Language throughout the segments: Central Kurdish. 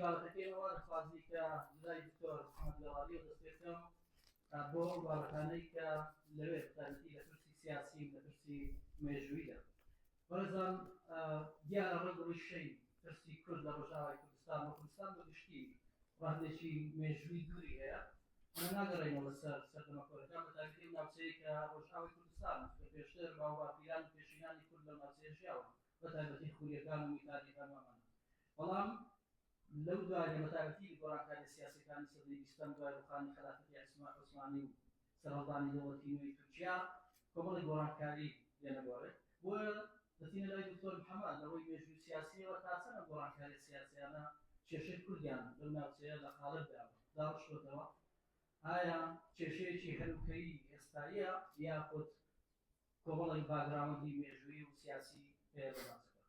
بابەتەکەی ئێمە وا دەخوازی کە لای دکتۆر محەممەد گەڵالیەوە دەست پێ بکەم بۆ ئەو بابەتانەی کە لەوێ بەتایبەتی لە پرسی سیاسی و لە پرسی مێژوویدا. بەڕێزان دیارە ڕەگ و ڕیشەی پرسی کورد لە ڕۆژئاوای کوردستان و کوردستان بە گشتی ڕەهەندێکی مێژووی دووری هەیە. ئێمە ناگەڕێینەوە لەسەر سەردەمە کۆنەکان بە تایبەتی ئەو ناوچەیە کە ڕۆژئاوای کوردستانە، چونکە پێشتر باوباپیران و پێشینانی کورد لەو ناوچەیە ژیاون، بە تایبەتی خورییەکان و میتانییەکان و ئەمانە. بەڵام لەو دوایە بە تایبەتی گۆڕانکارییە سیاسییەکانی سەدەی بیستەم دوای ڕووخانی خەلافەتی عوسمانی و سەرهەڵدانی دەوڵەتی نوێی تورکیا کۆمەڵێک گۆڕانکاری دێنە گۆڕێ. بۆیە دەچینە لای دکتۆر محەمەد لە ڕووی مێژووی سیاسییەوە تا چەند ئەم گۆڕانکارییە سیاسییانە کێشەی کوردیان لەو ناوچەیە لە قاڵب داوە، داڕشتۆتەوە؟ ئایا کێشەیەکی هەنووکەیی ئێستاییە یاخود کۆمەڵێک باکگراوندی مێژوویی و سیاسی هەیە لە ناوچەکە؟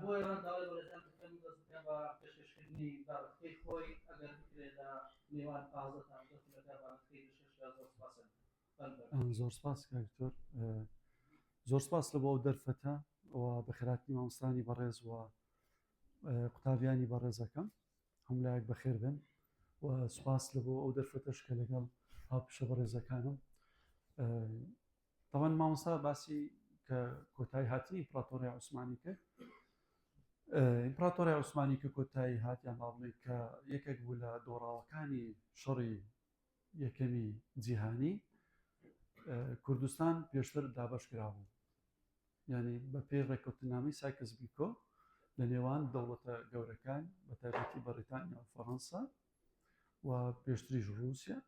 بۆیە داوای بەڕێزیان دەکەم دەست بکەن بە پێشکەشکردنی بابەتەکەی خۆی، ئەگەر بکرێت لە نێوان 15 تا 17 خولەکە بابەتەکەی پێشکەش بکات زۆر سپاسیان دەکەم. زۆر سپاس کاک دکتۆر. زۆر سپاس لە بۆ ئەو دەرفەتە و بەخێرهاتنی مامۆستایانی بەڕێز و قوتابیانی بەڕێزەکەم. هەموو لایەک بەخێر بێن و سپاس لە بۆ ئەو دەرفەتەش کە لەگەڵ هاوپیشە بەڕێزەکانم تاوان مامۆستا باسی کە کۆتایی هاتنی ئیمپراتۆری عوسمانی کرد ئیمپراتۆری عوسمانی کە کۆتایی هات یان با بڵێین کە یەکێک بوو لە دۆڕاوەکانی شەڕی یەکەمی جیهانی کوردستان پێشتر دابەش کرابوو یعنی بە پێی ڕێککەوتنامەی سایکس بیکۆ لە نێوان دەوڵەتە گەورەکان بە تایبەتی بەڕیتانیا و فەڕەنسا و پێشتریش رووسیا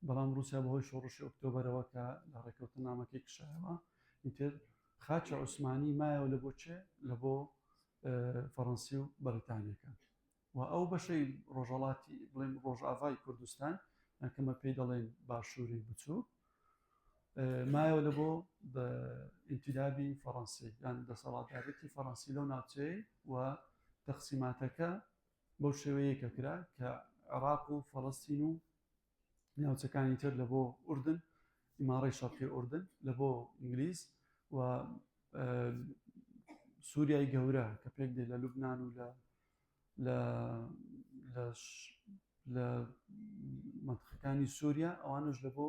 بەڵام رووسیا بەهۆی شۆڕشی ئۆکتۆبەرەوە کە لە ڕێککەوتنامەکەی کشایەوە ئیتر خاچی عوسمانی مایەوە لە بۆ چێ لە بۆ فەڕەنسی و بەریتانیەکان و ئەو بەشەی ڕۆژهەڵاتی بڵێن ڕۆژاڤای کوردستان کەمە پێی دەڵێن باشووری بچوو مایەوە لە بۆ ئینتیدابی فەڕەنسی یان دەسەڵاتدارێتی فەڕەنسی لەو ناوچەیە و تەقسیماتەکە بەو شێوەیە کە کرا کە عێراق و فەڵەستین و ناوچەکانی تر لە بۆ ئوردن ئیماڕەی شەرقی ئوردن لە بۆ ئینگلیز و سووریای گەورە کە پێک دێ لە لوبناان و لە لە لە منطقەکانی سووریا ئەوانش لە بۆ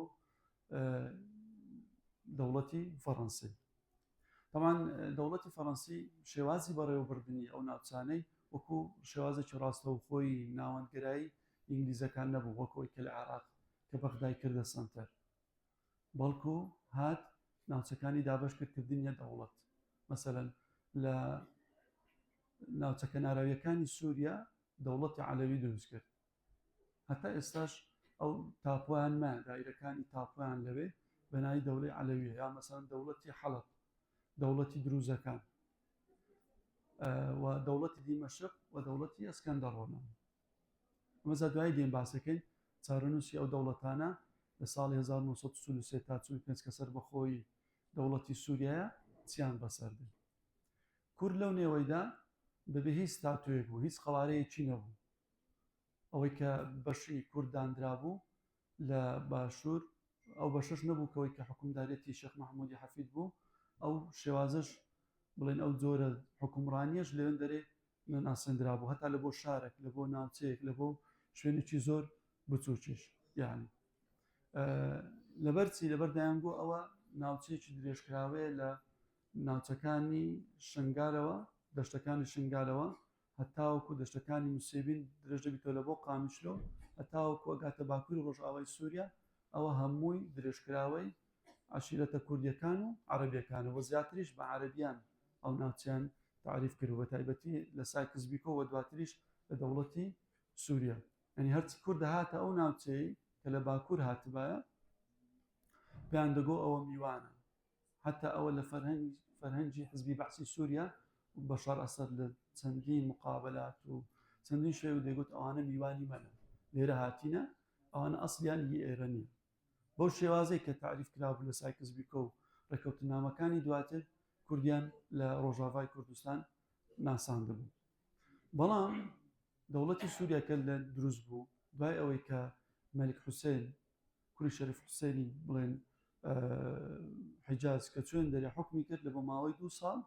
دەوڵەتی فەڕەنسی تەمان دەوڵەتی فەڕەنسی شێوازی بەڕێوەبردنی ئەو ناوچانەی وەکو شێوازێکی ڕاستەوخۆی ناوەندگەرایی ئینگلیزەکان نەبوو وەک ئەوەی کە لە عێراق کە بەغدای کردە سەنتەر بەڵکو هات ناوچەکانی دابەش کرد کردنیە دەوڵەت مەسەلەن لە ناوچە کەناراویەکانی سووریا دەوڵەتی عەلەوی دروست کرد هەتا ئێستاش ئەو تاپۆیان مایە دایرەکانی تاپۆیان لەوێ بەناوی دەوڵەی عەلەویە یا مەسەلەن دەوڵەتی حەڵەب دەوڵەتی دروزەکان و دەوڵەتی دیمەشق و دەوڵەتی ئەسکەندەڕۆنە ئەمەزا دوایی دێن باسەکەین چارەنووسی ئەو دەوڵەتانە لە ساڵی 1943 تا 45 کە سەربەخۆیی دەوڵەتی سووریایە چیان بەسەر دێ کورد لەو نێوەیدا بەبێ هیچ ستاتۆیەک بوو هیچ قەوارەیەکی نەبوو ئەوەی کە بەشی کورد دانرابوو لە باشوور ئەو بەشەش نەبوو کەەوەی کە حکومدارەتی شێخ مححمودی حەفید بوو ئەو شێوازش بڵێن ئەو جۆرە حکومڕانیەش لەوێن دەرێ ناسێندرابوو هەتا لە بۆ شارێک لە بۆ ناوچەیەک لە بۆ شوێنێکی زۆر بچووکیش یعنی لەبەر چی لەبەر دایانگۆ ئەوە ناوچەیەکی درێژکراوەیە لە ناوچەکانی شنگالەوە دەشتەکانی شنگالەوە هەتاوەکو دەشتەکانی نوسێبین درێژ دەبیتەوە لە بۆ قامیشلۆ هەتاوەکو ئەگاتە باکوری ڕۆژئاوای سوریا ئەوە هەمووی درێژکراوەی عەشیرەتە کوردیەکان و عەرەبیەکانە و زیاتریش بە عەرەبیان ئەو ناوچەیان تەعریف کرد بە تایبەتی لە سایکس بیکۆ و دواتریش لە دەوڵەتی سوریا یعنی هەرچی کورد هاتە ئەو ناوچەی کە لە باکوور هاتبایە پێیان دەگۆ ئەوە میوانە حتا ئەوە لە فەرهەنگ فەرهەنگی حزبی بەعسی سووریا بەشار ئەسەد لە چەندین مقابلات و چەندین شێو دەگوت ئەوانە میوانی منە لێرە هاتینە ئەوانە ئەسلیان هی ئێرە نییە بەو شێوازەی کە تاریف کرابوو لە سایکس بیکۆ و ڕێککەوتنامەکانی دواتر کوردیان لە ڕۆژاڤای کوردستان ناساندبوو بەڵام دەوڵەتی سووریا کە لە دروست بوو دوای ئەوەی کە مەلیک حوسێن کوری شەریف حوسێنی بڵێن حیجاز کە چوێن دەرێ حکومی کرد لە بۆ ماوەی دوو ساڵ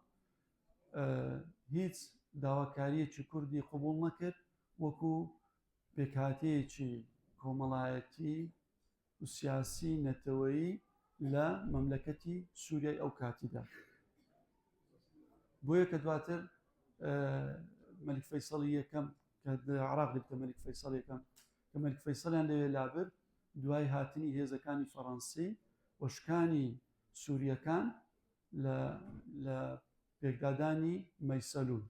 هیچ داواکاریەکی کوردی قوبول نەکرد. وەکو پێکهاتەیەکی کۆمەڵایەتی و سیاسی نەتەوەیی لە مەملەکەتی سووریای ئەو کاتیدا. بۆیە کە دواتر مەلیک فەیسەڵی یەکەم کە لە عراق دەبێتە مەلیک فەیسەڵ یەکەم کە مەلیک فەیسەڵیان لەوێ لابرد دوای هاتنی هێزەکانی فەڕەنسی و شکانی سووریەکان لە لە پێکدادانی مەیسەلون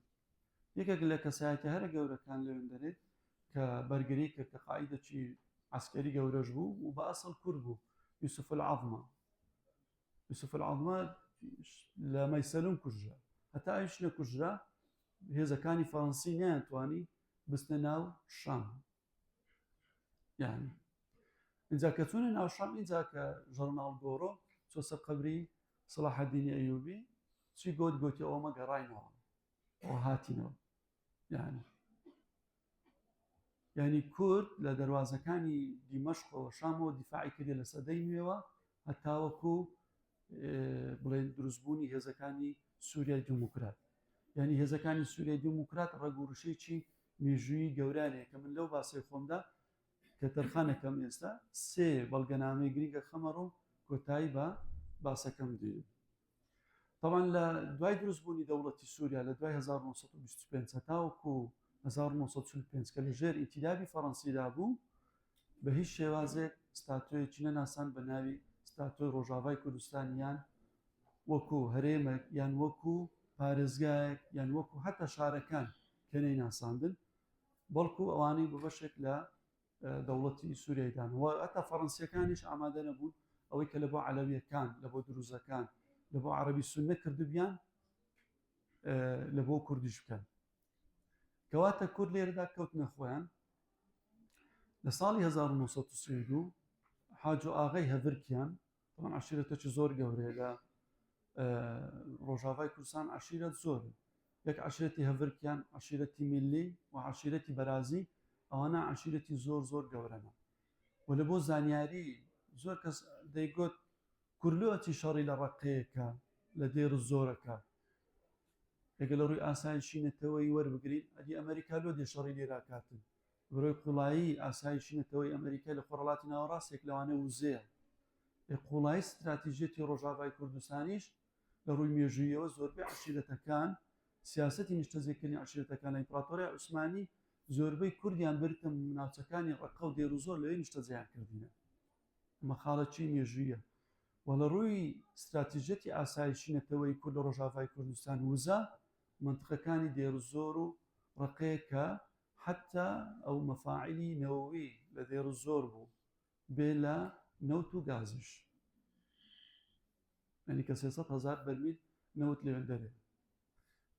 یەکێک لە کەسایەتە هەرە گەورەکان لەوێن دەرێت کە بەرگری کرد کە قائیدەکی عسکەری گەورەش بوو و بە ئەسڵ کورد بوو یوسف العظمە یوسف العظمە لە مەیسەلون کوژرا هەتا ئەویش نەکوژرا هێزەکانی فەڕەنسی نەیانتوانی بچنە ناو شام یعنی اینجا کە چوونە ناو شام اینجا کە ژەرناڵ گۆرۆ چۆ سەر قەبری سەڵاحەدینی ئەیوبی چی گوت گوتی ئەومە گەڕاینەوە ئەوە هاتینەوە یعنی یعنی کورد لە دەروازەکانی دیمەشقەوە شامەوە دیفاعی کردی لە سەدەی نوێوە هەتاوەکو بڵێن دروستبوونی هێزەکانی سووریای دیموکرات یعنی هێزەکانی سووریای دیموکرات ڕەگ و ڕشێکی مێژوویی گەورانەیە کە من لەو باسەی خۆمدا کە تەرخانەکەم ئێستا سێ بەڵگەنامەی گرنگە خەمە ڕوو کۆتایی بە باسەکەم دێنم طبعا لە دوای دروستبوونی دەوڵەتی سووریا لە دوای 1925 هەتاوەکو 1945 کە لە ژێر ئینتیدابی فەڕەنسیدا بوو بە هیچ شێوازێک ستاتۆیەکی نەناسان بە ناوی ستاتۆی ڕۆژاڤای کوردستان یان وەکو هەرێمێک یان وەکو پارێزگایەک یان وەکو هەتا شارەکان کە نەیناساندن بەڵکو ئەوانەی بە بەشێک لە دەوڵەتی سووریای دان و هەتا فەڕەنسیەکانیش ئامادە نەبوون ئەوەی کە لە بۆ عەلەویەکان لە بۆ دروزەکان لە بۆ عەرەبی سوننە کردبیان لە بۆ کوردیش بکەن کەواتە کورد لێرەدا کەوتنە خۆیان لە ساڵی 1932 حاج و ئاغای هەڤرکیان طبعا عشیرەتێکی زۆر گەورەیە لە ڕۆژاڤای کوردستان عشیرەت زۆر یەک عشرەتی هەڤرکیان عشیرەتی میللی و عشیرەتی بەرازی ئەوانە عشیرەتی زۆر زۆر گەورەنە و لە بۆ زانیاری زۆر کەس دەیگوت کورلۆچی شەڕی لە ڕەقەیەکە لە دێر زۆرەکە ئەگە لە ڕووی ئاسایشی نەتەوەی وەربگرین ئەدی ئەمریکا لۆ دێ شەڕی لێراکاتن برۆی قوڵایی ئاسایشی نەتەوەی ئەمریکا لە خۆرهەڵاتی ناوەڕاستێک لەوانە وزەیە ئێ قوڵایی ستراتیژیەتی ڕۆژاڤای کوردستانیش لە ڕووی مێژوویەوە زۆربەی عەشیرەتەکان سیاسەتی نیشتەجێکردنی عەشیرەتەکان لە ئیمپراتۆریای عوسمانی زۆربەی کوردیان برتە ناوچەکانی ڕەققە و دێروزۆر لەوێ نیشتەجێیان کردینە ئەمە خاڵێکی مێژوویە و لە ڕووی ستراتیژیەتی ئاسایشی نەتەوەی کورد لە ڕۆژاڤای کوردستان وزە منتقەکانی دێروزۆر و ڕەقەیە کە حەتتا ئەو مەفاعیلی نەوەوی لە دێرزۆر بوو بێ لە نەوت و گازیش یعنی کە 300 هزار بەرمیل نەوت لەوێن دەرێ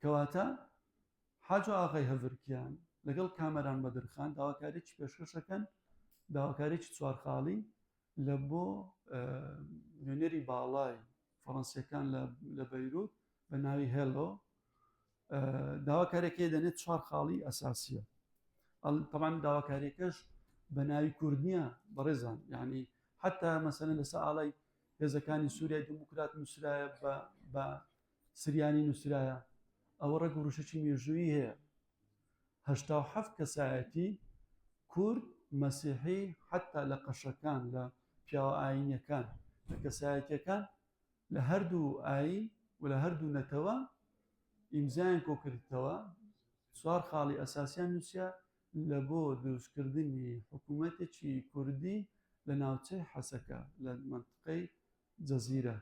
کەواتە حاج و ئاغای هەڤرکیان لەگەڵ کامەران بەدرخان داواکاریی پێشکەشەکەن داواکاریی چوار خاڵی لە بۆ نوێنەری باڵای فەڕەنسیەکان لە بەیروت بە ناوی هێلۆ داواکاریەکەی دەنێت چوار خاڵی ئەساسیە طبعا داواکاریەکەش بە ناوی کورد نییە بەڕێزان یعنی حتا مەسەلەن لەسەر ئاڵای هێزەکانی سووریای دیموکرات نووسرایە بە سریانی نووسرایە ئەوە ڕەگ و ڕشەکی مێژوویی هەیە 87 کەسایەتی کورد مەسیحی حتا لە قەشەکان لە پیاوە ئاینەکان لە کەسایەتیەکان لە هەردوو ئایین و لە هەردوو نەتەوە ئیمزایان کۆکردتەوە چوار خاڵی ئەساسیان نووسیا لە بۆ دروستکردنی حکوومەتێکی کوردی لە ناوچەی حەسەکە لە مەنتقەی جەزیرە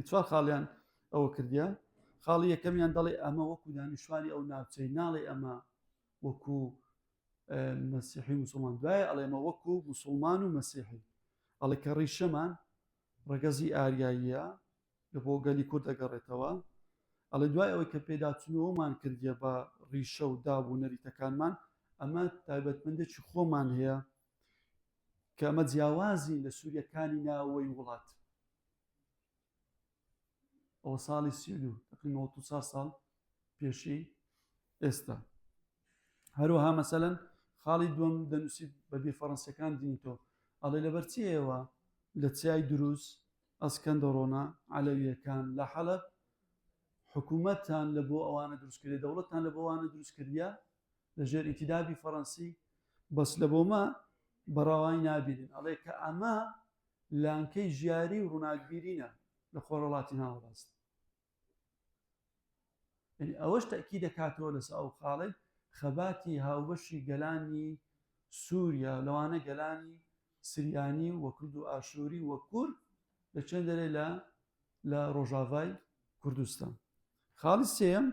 چوار خاڵیان ئەوە کردیان خاڵی یەکەمیان دەڵێ ئەمە وەکو دانیشتوانی ئەو ناوچەی ناڵێ ئەمە وەکو مەسیحی مسلمان دوای ئەڵێمە وەکو مسلمان و مەسیحی ئەڵێ کە ڕیشەمان ڕەگەزی ئاریاییە لە بۆ گەلی کورد دەگەڕێتەوە ئەڵێ دوای ئەوەی کە پێداچنەوەمان کردیە بە ڕیشە و داب و نەریتەکانمان ئەمە تایبەتمەندێکی خۆمان هەیە کە ئەمە جیاوازین لە سووریەکانی ناوەی وڵات ئەوە ساڵی 32 تقریبا 94 ساڵ پێشی ئێستا هەروەها مەسەلەن خاڵی دووەم دەنووسی بە بیر فەڕەنسیەکان دینیتۆ ئەڵێ لەبەر چی ئێوە لە چیای دروز ئەسکەندەڕۆنە عەلەویەکان لە حەلەب حکوومەتتان لە بۆ ئەوانە دروست کردی دەوڵەتتان لە بۆ ئەوانە دروست کردیە؟ لە ژێر ئینتیدابی فەڕەنسی بەس لە بۆمە بەڕەوای نابینن ئەڵێ کە ئەمە لانکەی ژیاری و ڕووناکبیرینە لە خۆرهەڵاتی ناوەڕاست. یعنی ئەوەش تەئکید دەکاتەوە لەسەر ئەو خاڵەی خەباتی هاوبەشی گەلانی سووریا لەوانە گەلانی سریانی و کورد و ئاشووری و کورد لە چێن دەرێ لە لە ڕۆژاڤای کوردستان. خاڵی سێیەم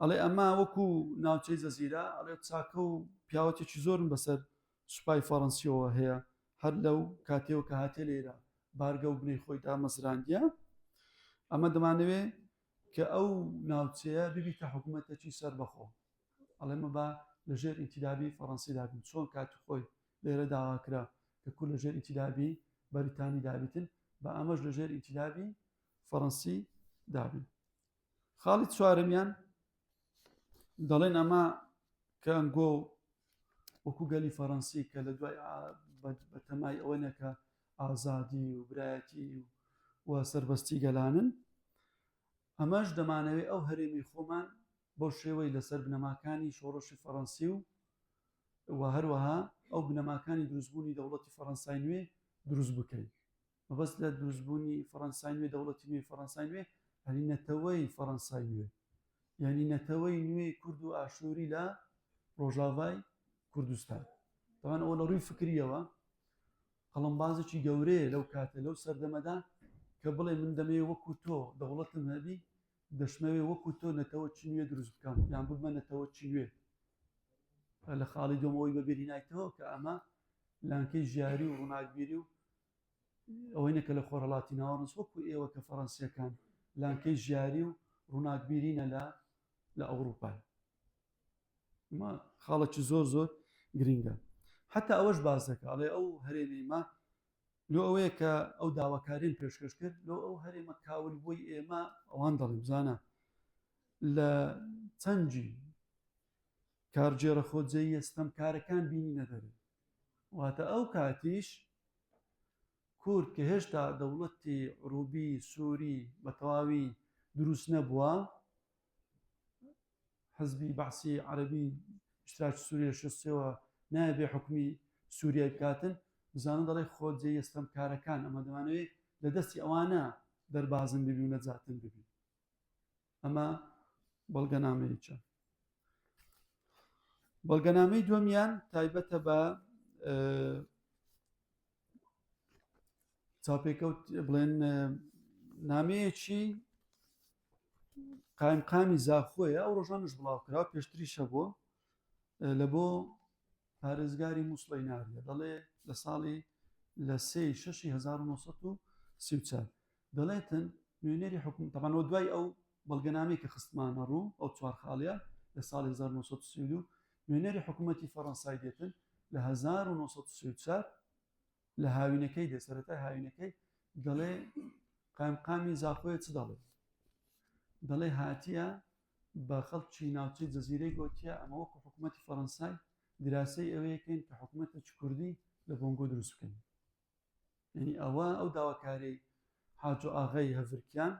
ئەڵێ ئەمە وەکو ناوچەی جەزیرە ئەڵێ چاکە و پیاوەتێکی زۆرم بەسەر سوپای فەڕەنسیەوە هەیە هەر لەو کاتێەوە کە هاتێ لێرە بارگە و بنەی خۆی دامەزراندیە ئەمە دەمانەوێ کە ئەو ناوچەیە ببیتە حکوومەتێکی سەربەخۆ ئەڵێمە با لەژێر ئینتیدابی فەڕەنسی دابین چۆن کاتی خۆی لێرە داوا کرا کە کورد لەژێر ئینتیدابی بەریتانی دابیتن بە ئەمەش لەژێر ئینتیدابی فەڕەنسی دابین خاڵی چوارەمیان دەڵێن ئەمە کە ئەنگۆ وەکو گەلی فەڕەنسی کە لە دوای بەتەمای ئەوە نەکە ئازادی و برایەتی و سەربەستی گەلانن ئەمەش دەمانەوێت ئەو هەرێمی خۆمان بەو شێوەی لەسەر بنەماکانی شۆڕشی فەڕەنسی و و هەروەها ئەو بنەماکانی دروستبوونی دەوڵەتی فەڕەنسای نوێ دروست بکەین مەبەست لە دروستبوونی فەڕەنسای نوێ دەوڵەتی نوێی فەڕەنسای نوێ یعنی نەتەوەی فەڕەنسای نوێ یعنی نەتەوەی نوێی کورد و ئاشووری لە ڕۆژاڤای کوردستان تەوان ئەوە لە ڕووی فکریەوە قەڵەمبازێکی گەورەیە لەو کاتە لەو سەردەمەدا کە بڵێ من دەمەوێ وەکو تۆ دەوڵەتم هەبی دەشمەوێ وەکو تۆ نەتەوە چی نوێ دروست بکەم یان ببمە نەتەوە چی نوێ لە خاڵی دومەوەی بەبیرینایتەوە کە ئەمە لانکەی ژیاری و ڕووناکبیری و ئەوەی نەکە لە خۆرهەڵاتی ناوەڕاست وەکو ئێوە کە فەڕەنسیەکان لانکەی ژیاری و ڕووناکبیرینە لە لە ئەوروپا ما خاڵێکی زۆر زۆر گرنگە حتا ئەوەش باس دەکا ئەڵێ ئەو هەرێمی ما لۆ ئەوەیە کە ئەو داواکاریم پێشکەش کرد لۆ ئەو هەرێمە کاول بووی ئێمە ئەوان دەڵێن بزانە لە چەنجی کارگێڕە خۆجێیە ستەمکارەکان بینی نەدەرێ واتە ئەو کاتیش کورد کە هێشتا دەوڵەتی عروبی سووری بە تەواوی دروست نەبووە حزبی بەعسی عەربی اشتراکی سووری لە شێستەوە نایە حکومی سووریای بکاتن بزانن دەڵێ خۆجێیە ستەمکارەکان ئەمە دەمانەوێت لە دەستی ئەوانە دەربازن ببی و نەجاتن ببی ئەمە بەڵگەنامەیەکە بەڵگەنامەی دووەمیان تایبەتە بە چاپێکەوت بڵێن نامەیەکی قایمقامی زاخۆیە ئەو ڕۆژانش بڵاو کرا پێشتریشە بۆ لە بۆ پارێزگاری مووسڵی ناردە دەڵێ لە ساڵی لە سێ شەشی 1934 دەڵێتن نوێنەری حکوم تەبانەوە دوای ئەو بەڵگەنامەی کە خستمانە ڕوو ئەو چوار خاڵیە لە ساڵی 1932 نوێنەری حکوومەتی فەڕەنسای دێتن لە 1934 لە هاوینەکەی دێ سەرەتای هاوینەکەی دەڵێ قایمقامی زاخۆیە چ دەڵێ دەڵێ هاتیە بە خەڵکی ناوچەی جەزیرەی گۆتیە ئەمە وەکو حکوومەتی فەڕەنسای دراسەی ئەوەیەکەین کە حکوومەتێکی کوردی لە بۆنگۆ دروست بکەین یعنی ئەوە ئەو داواکاری حاجۆ ئاغای هەڤرکیان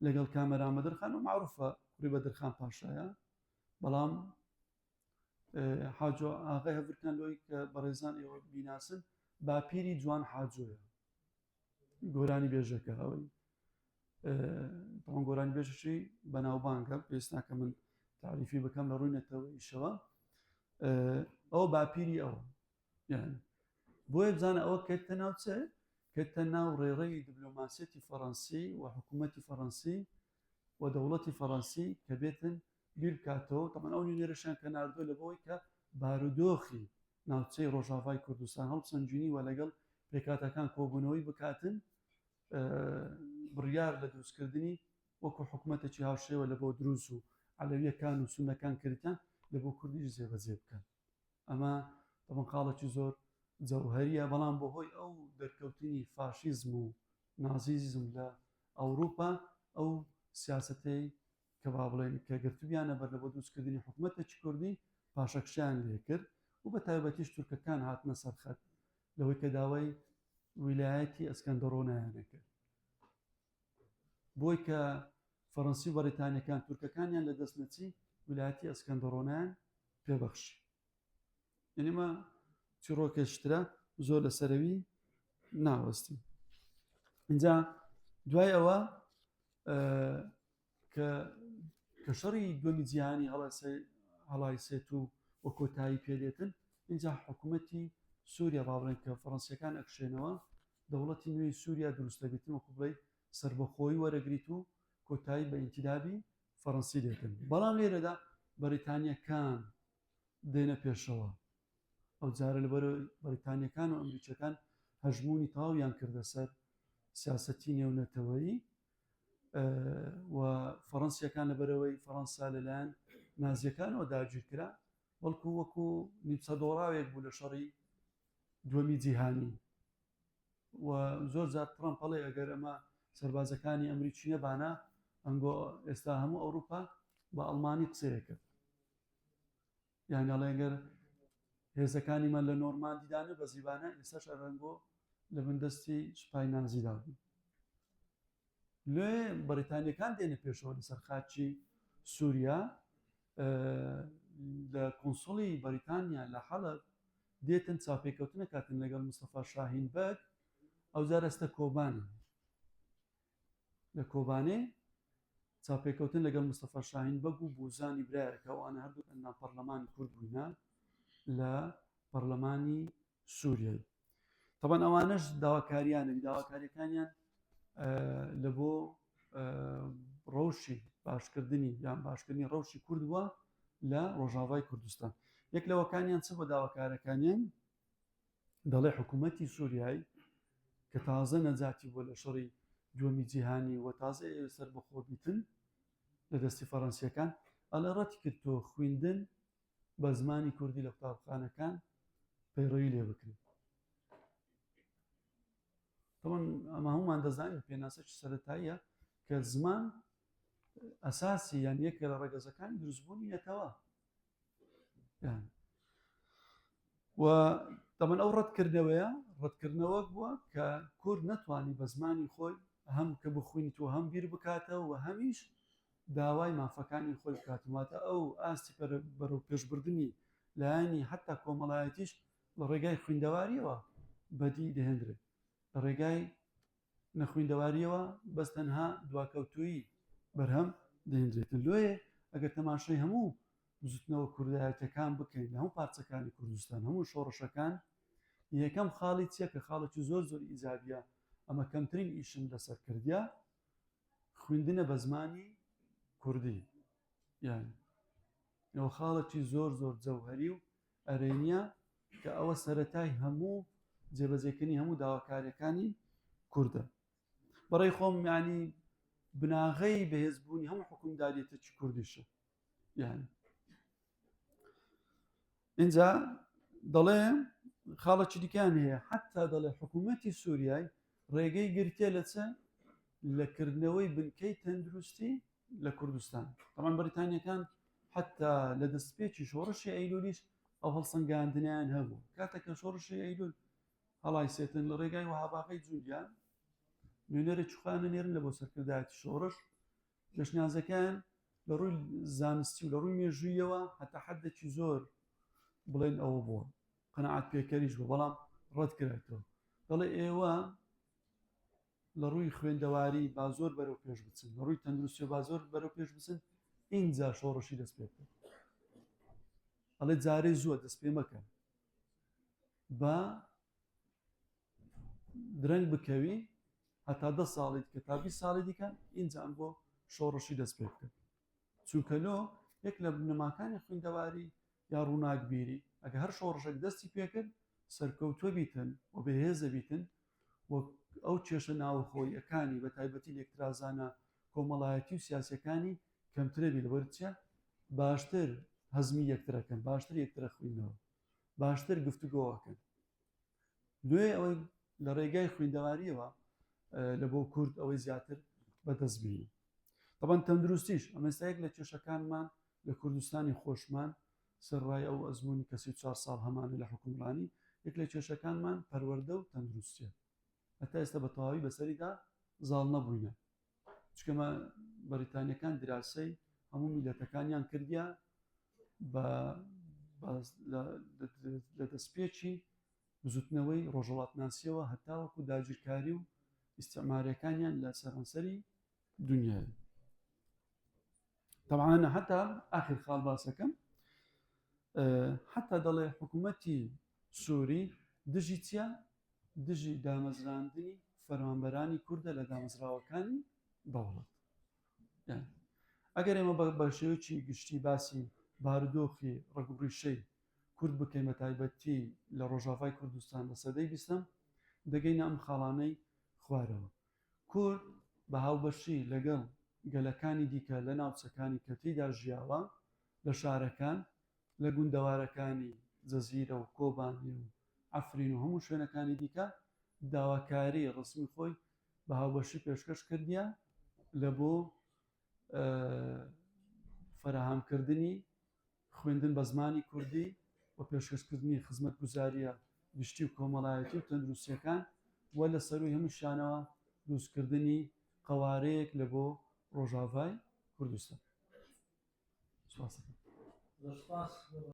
لەگەڵ کامەران بەدرخان و معروفە کوڕی بەدرخان پاشایە بەڵام حاجۆ ئاغای هەڤرکان لۆی کە بەڕێزان ئێوە بیناسن باپیری جوان حاجۆیە گۆرانی بێژەکە ئەوەی تەوان گۆرانی بێژەشی بەناوبانگە پێویست ناکە من تعریفی بکەم لە ڕووی نەتەوەیشەوە ئەو باپیری ئەوە یعنی بۆیە بزانە ئەوە کەتە ناوچە کەتە ناو ڕێڕەوی دیبلۆماسیەتی فەڕەنسی و حکوومەتی فەڕەنسی و دەوڵەتی فەڕەنسی کە بێتن بیر بکاتەوە تەمان ئەو نوێنەرەشیان کە ناردووە لە بۆی کە بارودۆخی ناوچەی ڕۆژاڤای کوردستان هەڵبسەنگینی و لەگەڵ پێکهاتەکان کۆبوونەوەی بکاتن بڕیار لە دروستکردنی وەکو حکوومەتێکی هاوشێوە لە بۆ دروز و عەلەویەکان و سونەکان کردیان لە بۆ کوردیش جێبەجێ بکەن ئەمە تەبەن خاڵێکی زۆر جەوهەریە بەڵام بەهۆی ئەو دەرکەوتنی فاشیزم و نازیزم لە ئەوروپا ئەو سیاستەی کە با بڵێین کە گرتبیانە بەر لە بۆ دروستکردنی حکومەتێکی کوردی پاشەکشەیان لێکرد و بە تایبەتیش تورکەکان هاتنە سەر خەت لەوەی کە داوای ویلایەتی ئەسکەندەرۆنیان کرد بۆی کە فەڕەنسی و بەریتانیەکان تورکەکانیان لە دەست نەچی ویلایەتی ئەسکەندەرۆنیان. پێبەخشی. یعنی ئەمە چیڕۆکێشترە زۆر لە سەرەوی ناوەستین. اینجا دوای ئەوە کە کە شەڕی دووەمی جیهانی هەڵایسێت و و کۆتایی پێدێتن اینجا حکوومەتی سووریا با بڵێن کە فەڕەنسیەکان ئەکشێنەوە دەوڵەتی نوێی سووریا دروست دەبێتن وەکو بڵێ سەربەخۆیی وەرەگریت و کۆتایی بە ئینتیدابی فەڕەنسی دێتن بەڵام لێرەدا بەریتانیەکان دێنە پێشەوە ئەو جارە لەبەر بەریتانیەکان و ئەمریکیەکان هەژمونی تەواویان کردە سەر سیاسەتی نێونەتەوەیی و فەڕەنسیەکان لەبەرەوەی فەڕەنسا لەلایەن نازیەکانەوە داگیرکرا بەڵکو وەکو نیمچە دۆڕاوێک بوو لە شەڕی دووەمی جیهانی و زۆر جار ترەمپ ئەڵێ ئەگەر ئەمە سەربازەکانی ئەمریکی نەبانە ئەنگۆ ئێستا هەموو ئەوروپا بە ئەڵمانی قسەیە کرد یان ئەڵێ گەر هێزەکانیمان لە نۆرماندیدا نەبەزیبانە ئێستاش ئەرەنگۆ لە بندەستی سوپای نازیدا بوو لێ بەریتانیەکان دێنە پێشەوە لەسەر خاکی سووریا لە کونسڵی بەریتانیا لە حەلب دێتن چاپێکەوتنە کاتن لەگەڵ مستەفا شاهین بەگ ئەو جارەستە کۆبانی لە کۆبانێ چاوپێکەوتن لەگەڵ مستەفا شاهین بەگ و بوزانی برایە کە ئەوانە هەردووک ئەندام پەرلەمانی کورد بووینە لە پەرلەمانی سووریای تەبەن ئەوانەش داواکاریانە داواکاریەکانیان لە بۆ ڕەوشی باشکردنی یان باشکردنی ڕەوشی کورد بووە لە ڕۆژاوای کوردستان یەک لەوەکانیان چ بۆ داواکارەکانیان دەڵێ حکوومەتی سووریای کە تازە نەجاتی بووە لە شەڕی دووەمی جیهانی و تازە ئەیەوێ سەربەخۆ بیتن لە دەستی فەڕەنسیەکان ئەڵێ ڕەتی کردەوە خویندن بە زمانی کوردی لە قوتابخانەکان پەیڕەوی لێ بکرێت. تەبعەن ئەمە هەمومان دەزانین پێناسەکی سەرەتاییە کە زمان ئەساسی یان یەکێ لە ڕەگەزەکانی دروستبوونی نەتەوە و تەمەن ئەو ڕەتکردنەوەیە ڕەتکردنەوەک بووە کە کورد نەتوانی بە زمانی خۆی هەم کە بخوینیت و هەم بیر بکاتەوە و هەمیش داوای مافەکانی خۆی بکات واتە ئەو ئاستی بەرەو پێشبردننی لایەنی حتا کۆمەڵایەتیش لە ڕێگای خویندەواریەوە بەدی دەهێنرێت لە ڕێگای نەخویندەواریەوە بەس تەنها دواکەوتوویی بەرهەم دەهێنرێتن لۆیە ئەگەر تەماشای هەموو بزوتنەوە کوردایەتەکان بکەین لە هەموو پارچەکانی کوردستان هەموو شۆڕشەکان یەکەم خاڵی چیە کە خاڵێکی زۆر زۆر ئیجابیە ئەمە کەمترین ئیشم لەسەر کردیا خویندنە بە زمانی کوردی یان ئەوە خاڵێکی زۆر زۆر جەوهەری و ئەرێنیە کە ئەوە سەرەتای هەموو جێبەجێکردنی هەموو داواکاریەکانی کوردە بەڕێی خۆم ینی بناغەی بەهێزبوونی هەموو حکومداریەتێکی کوردیشە یعنی اینجا دەڵێ خاڵەکی دیکان هەیە حتا دەڵێ حکوومەتی سووریای ڕێگەی گرتێ لە چە لە کردنەوەی بنکەی تەندروستی لە کوردستان تەمان بەریتانیەکان حتا لە دەستپێکی شۆڕشی ئەیلولیش ئەو هەڵسەنگاندنیان هەبوو کاتێک کە شۆڕشی ئەیلول هەڵایسێتن لە ڕێگای وەهاباغی جوندیان نوێنەرێکی خۆیان نێرن لە بۆ سەرکردایەتی شۆڕش پێشنیازەکەیان لە ڕووی زانستی و لە ڕووی مێژوویەوە هەتا حدێکی زۆر بڵێن ئەوە بووە قەنەعات پێکەریش بوو بەڵام ڕەت کرێتەوە دەڵێ ئێوە لە ڕووی خوێندەواری با زۆر بەرەو پێش بچن لە ڕووی تەندروستی با زۆر بەرەو پێش بچن ئینجا شۆڕشی دەست پێ بکەن ئەڵێ جارێ زووە دەست پێ مەکەن با درەنگ بکەوی هەتا دە ساڵی دیکە تا 20 ساڵی دیکە ئینجا بۆ شۆڕشی دەست پێ بکەن چونکە لۆ یەک لە بنەماکانی خوێندەواری یا ڕووناکبیری ئەگە هەر شۆڕشێک دەستی پێکرد سەرکەوتووە بیتن و بەهێزە بیتن و ئەو کێشە ناوەخۆییەکانی بە تایبەتی لێکترازانە کۆمەڵایەتی و سیاسەکانی کەمترە بی لەبەر چیە باشتر هەزمی یەکترەکەن باشتر یەکترە خوینەوە باشتر گفتوگۆەکەن لێ ئەوەی لە ڕێگای خویندەواریەوە لە بۆ کورد ئەوەی زیاتر بەدەست بینی طبعا تەندروستیش ئەمە یەک لە کێشەکانمان لە کوردستانی خۆشمان سەرڕای ئەو ئەزموونی کە 34 ساڵ هەمانە لە حکومڕانی یەک لە کێشەکانمان پەروەردە و تەندروستیە هەتا ئێستا بە تەواوی بەسەریدا زاڵ نەبووینە چکەمە بەریتانیەکان دراسەی هەموو میلەتەکانیان کردیا بە لە دەستپێکی بزوتنەوەی ڕۆژهەڵاتناسیەوە هەتاوەکو داگیرکاری و ئیستعماریەکانیان لە سەرانسەری دنیای. طبعا حتا ئاخر خاڵ باسەکەم حتا دەڵێ حکوومەتی سووری دژی چیە؟ دژی دامەزراندنی فەرمانبەرانی کوردە لە دامەزراوەکانی دەوڵەت. ئەگەر ئێمە بە شێوەیەکی گشتی باسی بارودۆخی ڕەگوڕیشەی کورد بکەین بە تایبەتی لە ڕۆژاڤای کوردستان لە سەدەی بیستەم دەگەینە ئەم خاڵانەی خوارەوە. کورد بە هاوبەشی لەگەڵ گەلەکانی دیکە لە ناوچەکانی کە تێیدا ژیاوە، لە شارەکان، لە گوندەوارەکانی جەزیرە و کۆبانی و عەفرین و هەموو شوێنەکانی دیکە داواکاری ڕەسمی خۆی بە هاوبەشی پێشکەش کردیە لە بۆ فەراهەمکردنی خوێندن بە زمانی کوردی و پێشکەشکردنی خزمەتگوزارییە گشتی و کۆمەڵایەتی و تەندروستییەکان و لە سەرووی هەمووشیانەوە دروستکردنی قەوارەیەک لە بۆ ڕۆژاڤای کوردستان. سپاس. زۆر سپاس.